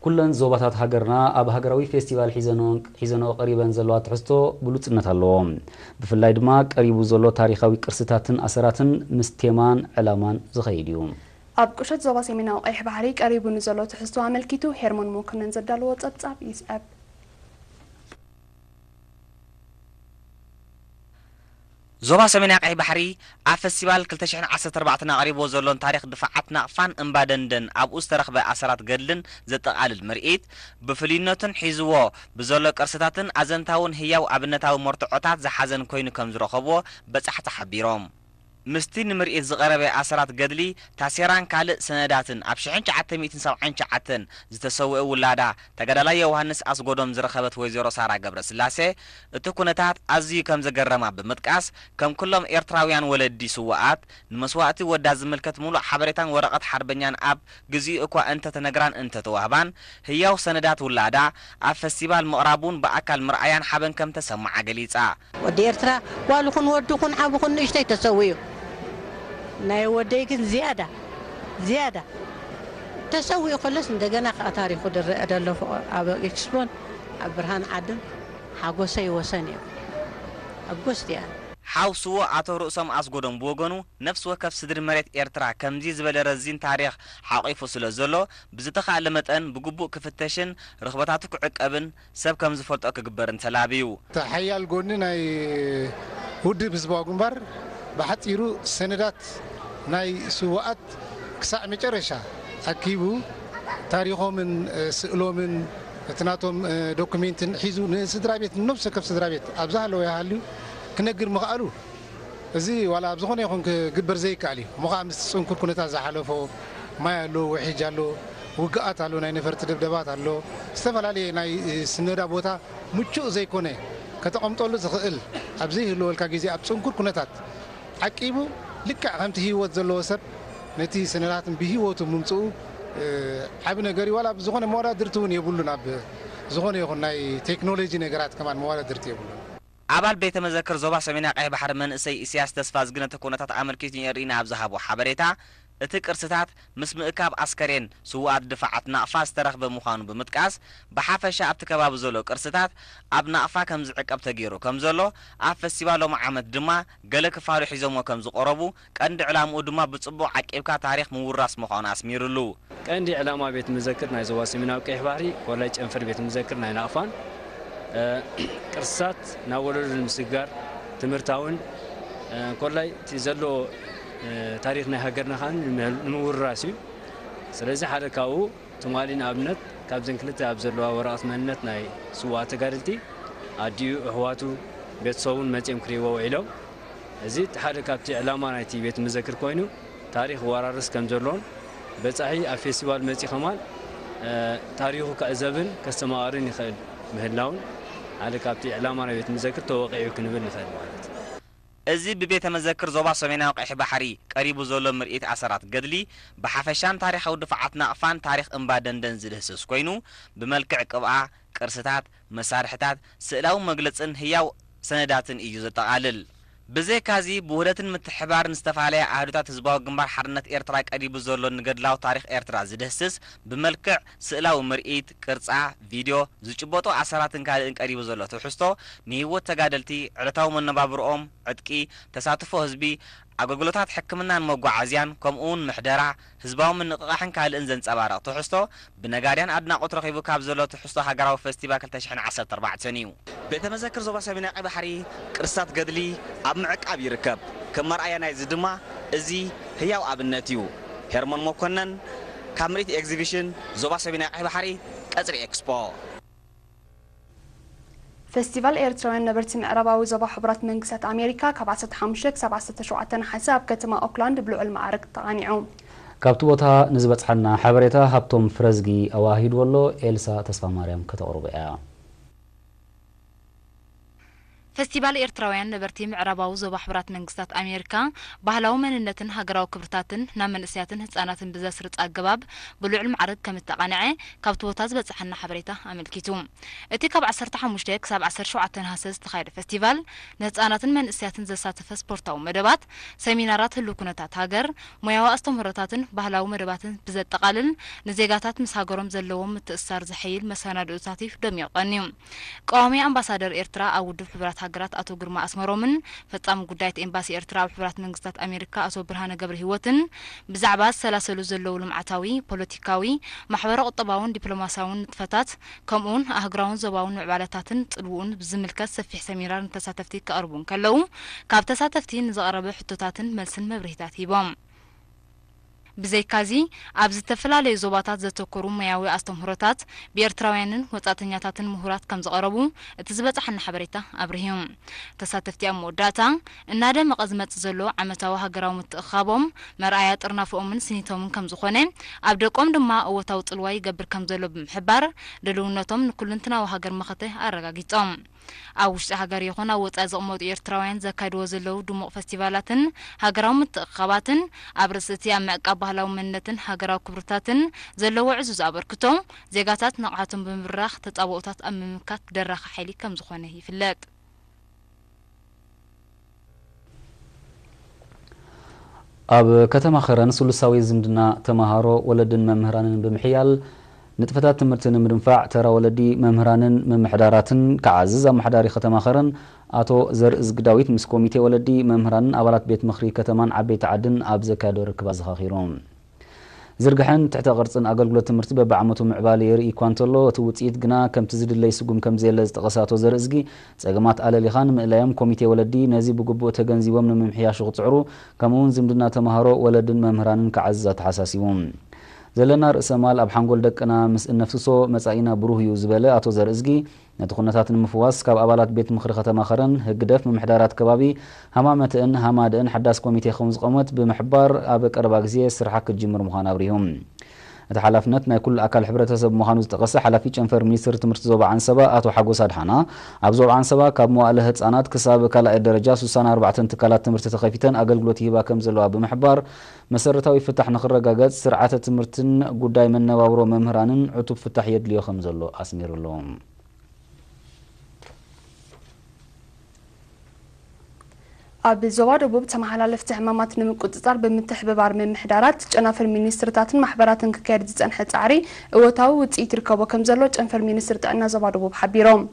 ኩለን ዞባታት ሃገርና ኣብ ሃገራዊ ፌስቲቫል ሒዘንኦ ቀሪበን ዘለዋ ትሕዝቶ ብሉጽነት ኣለዎ። ብፍላይ ድማ ቀሪቡ ዘሎ ታሪኻዊ ቅርስታትን ኣሰራትን ምስ ቴማን ዕላማን ዝኸይድ እዩ። ኣብ ቁሸት ዞባ ሰሜናዊ ቀይሕ ባሕሪ ቀሪቡ ንዘሎ ትሕዝቶ ኣመልኪቱ ሄርሞን መኮነን ዘዳለዎ ጸብጻብ ይስዕብ። ዞባ ሰሜናዊ ቀይሕ ባሕሪ ኣብ ፈስቲቫል ክልተ ሽሕን ዓሰርተ ኣርባዕተን ኣቕሪብዎ ዘሎን ታሪኽ ድፋዓት ናቕፋን እምባ ደንደን ኣብኡ ዝተረኽበ ኣሰራት ገድልን ዘጠቓልል ምርኢት፣ ብፍሉይነቱን ሒዝዎ ብዘሎ ቅርስታትን ኣዘንታውን ህያው ኣብነታዊ መርትዖታት ዝሓዘን ኮይኑ ከም ዝረኸብዎ በጻሕቲ ሓቢሮም። ምስቲ ንምርኢት ዝቐረበ ኣሰራት ገድሊ ታሴራን ካልእ ሰነዳትን ኣብ ሽሕን ትሽዓተ ሚእትን ሰብዓን ትሽዓተን ዝተሰውአ ውላዳ ተጋዳላይ ዮውሃንስ ኣስጎዶም ዝረኸበት ወይዘሮ ሳራ ገብረስላሴ፣ እቲ ኩነታት ኣዝዩ ከም ዘገረማ ብምጥቃስ፣ ከም ኩሎም ኤርትራውያን ወለዲ ስውኣት፣ ንመስዋእቲ ወዳ ዝምልከት ምሉእ ሓበሬታን ወረቐት ሓርበኛን ኣብ ግዚኡ እኳ እንተተነግራን እንተተዋህባን፣ ህያው ሰነዳት ውላዳ ኣብ ፈስቲቫል ምቕራቡን ብኣካል ምርኣያን ሓበን ከም ተሰምዓ ገሊጻ። ወዲ ኤርትራ ጓል ኹን ወዲ ኹን ዓቢ ኹን ንእሽተይ ተሰዊኡ። ናይ ወደይ ግን ዝያዳ፣ ዝያዳ ተሰዊኡ ከሎስ እንደገና ከኣ ታሪኹ ዝረአ ዘሎ ኣብ ኤክስፖን ኣብ ብርሃን ዓድን ሓጎሰይ ወሰን እዩ። ኣጎስቲ እያ። ሓው ስዉእ ኣቶ ርእሶም ኣስጎዶም ብወገኑ፣ ነፍሲ ወከፍ ስድሪ መሬት ኤርትራ ከምዚ ዝበለ ረዚን ታሪኽ ሓቒፉ ስለ ዘሎ፣ ብዝተኻእለ መጠን ብግቡእ ክፍተሽን ርኽበታቱ ክዕቀብን ሰብ ከም ዝፈልጦ ክግበርን ተላብዩ። እቲ ሓያል ጎኒ ናይ ውድብ ህዝባዊ ግንባር ብሓጺሩ ሰነዳት ናይ ስውኣት ክሳዕ መጨረሻ ኣኪቡ ታሪኾምን፣ እ፣ ስእሎምን እቲ ናቶም፣ እ፣ ዶኩሜንትን ሒዙ ንስድራ ቤት፣ ንነፍሲ ወከፍ ስድራ ቤት ኣብ ዝሃለወ ይሃልዩ ክነግር ምኽኣሉ፣ እዚ ዋላ ኣብ ዝኾነ ይኹን ክግበር ዘይከኣል እዩ። እሞ ኸዓ ምስቲ ጽንኩር ኩነታት ዝሓለፎ ማይ ኣሎ፣ ውሒጅ ኣሎ፣ ውግኣት ኣሎ፣ ናይ ነፈርቲ ደብደባት ኣሎ፣ ዝተፈላለየ ናይ፣ እ፣ ስነዳ ቦታ ምቹእ ዘይኮነ ከተቐምጠሉ ዝኽእል ኣብ ዘይህልወልካ ግዜ ኣብ ጽንኩር ኩነታት ዓቂቡ ልክዕ ከምቲ ህይወት ዘለዎ ሰብ ነቲ ሰነዳትን ብህይወቱ ምምጽኡ፣ እ፣ ዓቢ ነገር እዩ። ዋላ ኣብ ዝኾነ መወዳድርቲ እውን የብሉን። ኣብ ዝኾነ ይኹን ናይ ቴክኖሎጂ ነገራት ከማን መወዳድርቲ የብሉን። ኣባል ቤተ መዘክር ዞባ ሰሜናዊ ቀይሕ ባሕሪ መንእሰይ ኢሳያስ ተስፋዝጊ ነቲ ኩነታት ኣመልኪቱ ንኤሪና ኣብ ዝሃቦ ሓበሬታ፣ እቲ ቅርስታት ምስ ምእካብ ኣስከሬን ስዉኣት ድፋዓት ናቕፋ ዝተረኽበ ምዃኑ ብምጥቃስ፣ ብሓፈሻ ኣብቲ ከባቢ ዘሎ ቅርስታት ኣብ ናቕፋ ከም ዝዕቀብ ተገይሩ ከም ዘሎ፣ ኣብ ፈስቲቫል ሎሚ ዓመት ድማ ገለ ክፋሉ ሒዞሞ ከም ዝቐረቡ፣ ቀንዲ ዕላምኡ ድማ ብጽቡቕ ዓቂብካ ታሪኽ ምውራስ ምዃኑ ኣስሚሩሉ። ቀንዲ ዕላማ ቤት መዘክር ናይ ዞባ ሰሜናዊ ቀይሕ ባሕሪ፣ ኮላይ ጨንፈር ቤት መዘክር ናይ ናቕፋን፣ እ፣ ቅርስታት ናብ ወለዶ ንምስግጋር ትምህርታውን፣ እ፣ ኮላይ እቲ ዘሎ፣ እ፣ ታሪኽ ናይ ሃገርና ከኣ ንምውራስ እዩ። ስለዚ ሓደ ካብኡ ትማሊ ንኣብነት ካብዘን ክልተ ኣብ ዘለዋ ወረቐት መንነት ናይ ስዉኣት ተጋደልቲ ኣዲኡ፣ ኣሕዋቱ፣ ቤተሰቡን መጺኦም ክርእይዎ ውዒሎም። እዚ እቲ ሓደ ካብቲ ዕላማ ናይቲ ቤት መዘክር ኮይኑ፣ ታሪኽ ይወራረስ ከም ዘሎን በጻሒ ኣብ ፌስቲቫል መጺኡ ከማን፣ እ፣ ታሪኹ ከዕዘብን ከስተማቕርን ይኽእል ምህላውን ሓደ ካብቲ ዕላማ ናይ ቤት መዘክር ተወቒዑ ክንብል ንኽእል ማለት እዩ። እዚ ብቤተ መዘክር ዞባ ሰሜናዊ ቀይሕ ባሕሪ ቀሪቡ ዘሎ ምርኢት ኣሰራት ገድሊ፣ ብሓፈሻን ታሪኻዊ ድፋዓት ናቕፋን ታሪኽ እምባ ደንደን ዝድህስስ ኮይኑ፣ ብመልክዕ ቅብኣ፣ ቅርስታት፣ መሳርሕታት፣ ስእላዊ መግለጽን ህያው ሰነዳትን እዩ ዘጠቓልል። ብዘይካዚ፣ ብውህደትን ምትሕብባርን ዝተፈላለያ ኣሃዱታት ህዝባዊ ግንባር ሓርነት ኤርትራ ቀሪቡ ዘሎ ንገድላዊ ታሪኽ ኤርትራ ዝድህስስ ብመልክዕ ስእላዊ ምርኢት፣ ቅርጻ፣ ቪድዮ፣ ዝጭበጡ ኣሰራትን ካልእን ቀሪቡ ዘሎ ትሕዝቶ፣ ንህይወት ተጋደልቲ፣ ዕለታዊ መነባብሮኦም፣ ዕጥቂ፣ ተሳትፎ ህዝቢ፣ ኣገልግሎታት ሕክምናን መጓዓዝያን፣ ከምኡውን ምሕደራ፣ ህዝባዊ ምንቕቓሕን ካልእን ዘንጸባርቕ ትሕዝቶ፣ ብነጋድያን ኣድናቖት ረኺቡ ካብ ዘሎ ትሕዝቶ ሃገራዊ ፈስቲቫል ክልተ ሽሕን ዓሰርተ ኣርባዕተን እዩ። ቤተ መዘክር ዞባ ሰሜናዊ ቀይ ባሕሪ ቅርስታት ገድሊ ኣብ ምዕቃብ ይርከብ። ከም መርኣያ ናይዚ ድማ እዚ ህያው ኣብነት እዩ። ሄርሞን መኮነን ካብ ምርኢት ኤግዚቢሽን ዞባ ሰሜናዊ ቀይ ባሕሪ ቀጽሪ ኤክስፖ። ፈስቲቫል ኤርትራውያን ነበርቲ ምዕራባዊ ዞባ ሕቡራት መንግስታት ኣሜሪካ ካብ ዓሰርተ ሓሙሽተ ክሳብ ዓሰርተ ሸውዓተ ነሓሰ ኣብ ከተማ ኦክላንድ ብልዑል መዓርግ ተቓኒዑ። ካብቲ ቦታ ንዝበጽሓና ሓበሬታ ሃብቶም ፍረዝጊ ኣዋሂድዎ ኣሎ፣ ኤልሳ ተስፋማርያም ከተቕርቦ እያ። ፈስቲቫል ኤርትራውያን ነበርቲ ምዕራባዊ ዞባ ሕቡራት መንግስታት ኣሜሪካ፣ ባህላዊ መንነትን ሃገራዊ ክብርታትን ናብ መንእሰያትን ህጻናትን ብዘስርጽ ኣገባብ ብልዑል ማዕርግ ከም እተቓንዐ ካብቲ ቦታ ዝበጽሓና ሓበሬታ ኣመልኪቱ። እቲ ካብ ዓሰርተ ሓሙሽተ ክሳብ ዓሰርተ ሸውዓተ ነሓሰ ዝተኻየደ ፈስቲቫል፣ ንህጻናትን መንእሰያትን ዘሳተፈ ስፖርታዊ መደባት፣ ሰሚናራት ህሉው ኩነታት ሃገር፣ ሞያዊ ኣስተምህሮታትን ባህላዊ መደባትን ብዘጠቓልል፣ ንዜጋታት ምስ ሃገሮም ዘለዎም ምትእስሳር ዘሐይል መሰናድኦታት እዩ ደሚቑ ቀንዩ። ቀዋሚ ኣምባሳደር ኤርትራ ኣብ ውድብ ሕቡራት ሃገራት ኣቶ ግርማ ኣስመሮምን ፈጻሚ ጉዳያት ኤምባሲ ኤርትራ ኣብ ሕቡራት መንግስታት ኣሜሪካ ኣቶ ብርሃነ ገብረሂወትን ብዛዕባ ዝሰላሰሉ ዘለዉ ልምዓታዊ፣ ፖለቲካዊ፣ ማሕበረ ቁጠባውን ዲፕሎማስያውን ንጥፈታት ከምኡውን ኣህጉራውን ዞባውን ምዕባለታትን ጽልውኡን ብዝምልከት ሰፊሕ ሰሚናር ንተሳተፍቲ ከቕርቡ እንከለዉ፣ ካብ ተሳተፍቲ ንዝቐረበ ሕቶታትን መልስን መብርሂታት ሂቦም። ብዘይካዚ፣ ኣብ ዝተፈላለዩ ዞባታት ዘተኮሩ ሞያዊ ኣስተምህሮታት ብኤርትራውያንን ወጻእተኛታትን ምሁራት ከም ዝቐረቡ እቲ ዝበጽሓና ሓበሬታ ኣብሪሁ። ተሳተፍቲ ኣብ መወዳእታ፣ እናደመቐ ዝመጽእ ዘሎ ዓመታዊ ሃገራዊ ምትእኽኻቦም መርኣያ ጥርናፈኦምን ስኒቶምን ከም ዝኾነ፣ ኣብ ደቆም ድማ እወታዊ ጽልዋ ይገብር ከም ዘሎ ብምሕባር፣ ድልውነቶም ንኩልንትናዊ ሃገር መኸተ ኣረጋጊጾም። ኣብ ውሽጢ ሃገር ይኹን ኣብ ወጻኢ ዝቕመጡ ኤርትራውያን ዘካይድዎ ዘለዉ ድሙቕ ፈስቲቫላትን ሃገራዊ ምትእኽኻባትን፣ ኣብ ርእሲ እቲ ኣብ ምዕቃብ ባህላዊ መንነትን ሃገራዊ ክብርታትን ዘለዎ ዕዙዝ ኣበርክቶ፣ ዜጋታት ንቕሓቶም ብምብራኽ ተጻብኦታት ኣብ ምምካት ደራኺ ሓይሊ ከም ዝኾነ ይፍለጥ። ኣብ ከተማ ኸረን ስሉሳዊ ዝምድና ተመሃሮ፣ ወለድን መምህራንን ብምሕያል፣ ንጥፈታት ትምህርቲ ንምድንፋዕ፣ ተራ ወለዲ፣ መምህራንን ምምሕዳራትን ክዓዝዝ፣ ኣመሓዳሪ ከተማ ኸረን ኣቶ ዘርእዝጊ ዳዊት ምስ ኮሚቴ ወለዲ፣ መምህራንን ኣባላት ቤት ምኽሪ ከተማን ዓበይቲ ዓድን ኣብ ዘካየዶ ርክብ ኣዘኻኺሩ። ዝርግሐን ትሕተ ቅርጽን ኣገልግሎት ትምህርቲ በብዓመቱ ምዕባለ የርኢ እኳ እንተሎ፣ እቲ ውጽኢት ግና ከምቲ ዝድለይ ስጉም ከም ዘየለ ዝጠቐሰ ኣቶ ዘርእዝጊ፣ ጸገማት ኣለሊኻ ንምእላዮም ኮሚቴ ወለዲ ነዚ ብግቡእ ተገንዚቦም ንምምሕያሹ ክጽዕሩ፣ ከምኡውን ዝምድና ተመሃሮ፣ ወለድን መምህራንን ክዓዝዝ ኣተሓሳሲቡ። ዘለና ርእሰ ማል ኣብ ሓንጎል ደቅና ምስ እነፍስሶ መጻኢና ብሩህ እዩ ዝበለ ኣቶ ዘርእዝጊ፣ ነቲ ኩነታት ንምፍዋስ ካብ ኣባላት ቤት ምኽሪ ከተማ ኸረን፣ ህግደፍ፣ ምምሕዳራት ከባቢ፣ ሃማመተእን ሃማደእን ሓዳስ ኮሚቴ ከም ዝቖመት ብምሕባር፣ ኣብ ቀረባ ግዜ ስርሓ ክትጅምር ምዃና ኣብሪሁ። እቲ ሓላፍነት ናይ ኩሉ ኣካል ሕብረተሰብ ምዃኑ ዝጠቐሰ ሓላፊ ጨንፈር ሚኒስትሪ ትምህርቲ ዞባ ዓንሰባ ኣቶ ሓጎስ ኣድሓና፣ ኣብ ዞባ ዓንሰባ ካብ መዋእለ ህጻናት ክሳብ ካልኣይ ደረጃ ስሳን ኣርባዕተን ትካላት ትምህርቲ ተኸፊተን ኣገልግሎት ይህባ ከም ዘለዋ ብምሕባር፣ መሰረታዊ ፍታሕ ንኽረጋገጽ ስርዓተ ትምህርትን ጉዳይ መነባብሮ መምህራንን ዕቱብ ፍታሕ የድልዮ ከም ዘሎ ኣስሚሩሉ። ኣብ ዞባ ደቡብ ተመሓላለፍቲ ሕማማት ንምቁጽጻር ብምትሕብባር ምምሕዳራት፣ ጨናፍር ሚኒስትርታትን ማሕበራትን ክካየድ ዝጸንሐ ጻዕሪ እወታዊ ውጽኢት ይርከቦ ከም ዘሎ ጨንፈር ሚኒስትር ጥዕና ዞባ ደቡብ ሓቢሮም።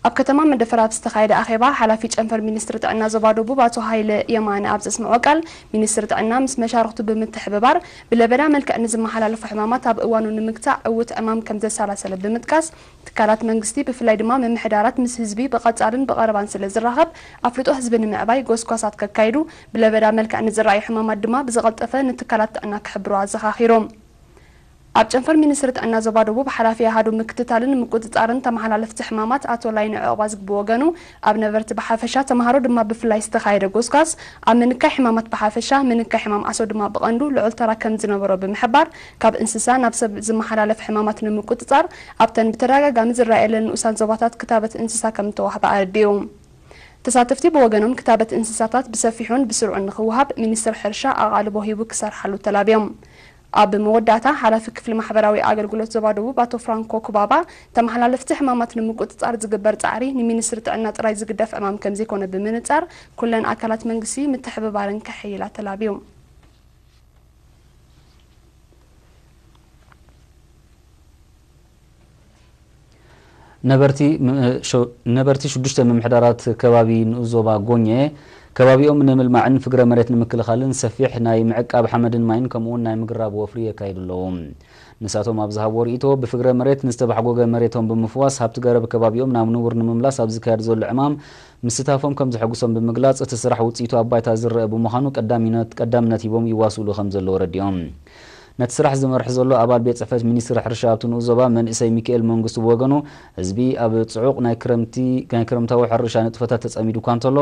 ኣብ ከተማ መንደፈራ ኣብ ዝተኻየደ ኣኼባ፣ ሓላፊ ጨንፈር ሚኒስትሪ ጥዕና ዞባ ደቡብ ኣቶ ሃይለ የማነ ኣብ ዘስምዖ ቃል፣ ሚኒስትሪ ጥዕና ምስ መሻርኽቱ ብምትሕብባር፣ ብለበዳ መልክዕ ንዝመሓላለፉ ሕማማት ኣብ እዋኑ ንምግታእ ዕዉት ዕማም ከም ዘሰላሰለ ብምጥቃስ፣ ትካላት መንግስቲ፣ ብፍላይ ድማ ምምሕዳራት፣ ምስ ህዝቢ ብቐጻልን ብቐረባን ስለ ዝራኸብ፣ ኣፍልጦ ህዝቢ ንምዕባይ ጎስጓሳት ከካይዱ፣ ብለበዳ መልክዕ ንዝረኣዩ ሕማማት ድማ ብዝቐልጠፈ ንትካላት ጥዕና ክሕብሩ ኣዘኻኺሮም። ኣብ ጨንፈር ሚኒስትሪ ጥዕና ዞባ ደቡብ ሓላፊ ኣሃዱ ምክትታልን ምቁጽጻርን ተመሓላለፍቲ ሕማማት ኣቶ ላይነ ዑቕባዝጊ ብወገኑ፣ ኣብ ነበርቲ ብሓፈሻ፣ ተምሃሮ ድማ ብፍላይ ዝተኻየደ ጎስጓስ፣ ኣብ ምንካይ ሕማማት ብሓፈሻ፣ ምንካይ ሕማም ዓሶ ድማ ብቐንዱ ልዑል ተራ ከም ዝነበሮ ብምሕባር፣ ካብ እንስሳ ናብ ሰብ ዝመሓላለፍ ሕማማት ንምቁጽጻር፣ ኣብተን ብተደጋጋሚ ዝረኣየለን ንኡሳን ዞባታት ክታበት እንስሳ ከም እተዋህበ ኣረዲኡ። ተሳተፍቲ ብወገኖም፣ ክታበት እንስሳታት ብሰፊሑን ብስሩዕን ንኽወሃብ ሚኒስትር ሕርሻ ኣቓልቦ ሂቡ ክሰርሓሉ ተላብዮም። ኣብ መወዳእታ፣ ሓላፊ ክፍሊ ማሕበራዊ ኣገልግሎት ዞባ ደቡብ ኣቶ ፍራንኮ ኩባባ፣ ተመሓላለፍቲ ሕማማት ንምቁጽጻር ዝግበር ጻዕሪ ንሚኒስትሪ ጥዕና ጥራይ ዝግደፍ ዕማም ከምዘይኮነ ብምንጻር፣ ኩለን ኣካላት መንግስቲ ምትሕብባረን ከሐይላ ተላብዮም። ነበርቲ ም-፣ ሸ-፣ ነበርቲ ሽዱሽተ ምምሕዳራት ከባቢ ንኡስ ዞባ ጎኘ፣ ከባቢኦም ንምልማዕን ፍግረ መሬት ንምክልኻልን ሰፊሕ ናይ ምዕቃብ ሓመድን ማይን ከምኡውን ናይ ምግራብ ወፍሪ የካይዱ ኣለዉ። ንሳቶም ኣብ ዝሃብዎ ርእይቶ፣ ብፍግረ መሬት ንዝተባሕጎገ መሬቶም ብምፍዋስ ሃብቲ ገረብ ከባቢኦም ናብ ንቡር ንምምላስ ኣብ ዝካየድ ዘሎ ዕማም፣ ምስታፎም ከም ዘሐጉሶም ብምግላጽ፣ እቲ ስራሕ ውጽኢቱ ኣብ ባይታ ዝረአ ብምዃኑ ቀዳሚነት፣ ቀዳምነት ሂቦም ይዋስኡሉ ከም ዘለዉ ኣረዲኦም። ነቲ ስራሕ ዝመርሕ ዘሎ ኣባል ቤት ጽሕፈት ሚኒስትሪ ሕርሻ ኣብቲ ንኡስ ዞባ መንእሰይ ሚካኤል መንግስቱ ብወገኑ፣ ህዝቢ ኣብ ጽዑቕ ናይ ክረምቲ፣ ናይ ክረምታዊ ሕርሻ ንጥፈታት ተጸሚዱ እኳ እንተሎ፣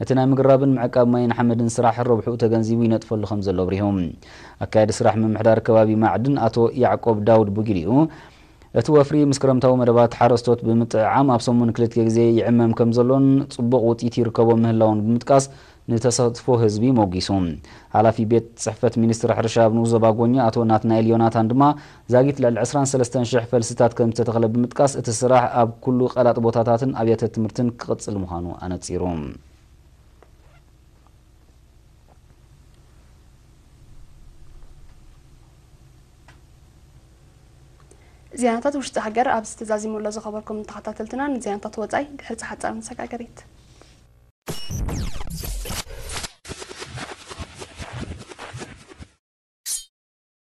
እቲ ናይ ምግራብን ምዕቃብ ማይን ሓመድን ስራሕ ረብሕኡ ተገንዚቡ ይነጥፈሉ ከም ዘሎ ኣብሪሁ። ኣካያዲ ስራሕ ምምሕዳር ከባቢ ማዕድን ኣቶ ያዕቆብ ዳውድ ብግዲኡ፣ እቲ ወፍሪ ምስ ክረምታዊ መደባት ሓረስቶት ብምጥዕዓም ኣብ ሰሙን ክልተ ግዜ ይዕመም ከም ዘሎን ጽቡቕ ውጽኢት ይርከቦ ምህላውን ብምጥቃስ፣ ንተሳትፎ ህዝቢ ሞጊሱ። ሓላፊ ቤት ጽሕፈት ሚኒስትሪ ሕርሻ ኣብ ንኡስ ዞባ ጎኛ ኣቶ ናትናኤል ዮናታን ድማ፣ ዛጊት ልዕሊ ዕስራን ሰለስተን ሽሕ ፈልስታት ከም ዝተተኽለ ብምጥቃስ፣ እቲ ስራሕ ኣብ ኩሉ ቀላጥ ቦታታትን ኣብያተ ትምህርትን ክቕጽል ምዃኑ ኣነጺሩ። ዜናታት ውሽጢ ሃገር ኣብዚ ተዛዚሙ ኣሎ። ዝኸበርኩም ተኸታተልትና፣ ንዜናታት ወጻኢ ድሕሪ ጸሓት ጻር መሰጋገሪት።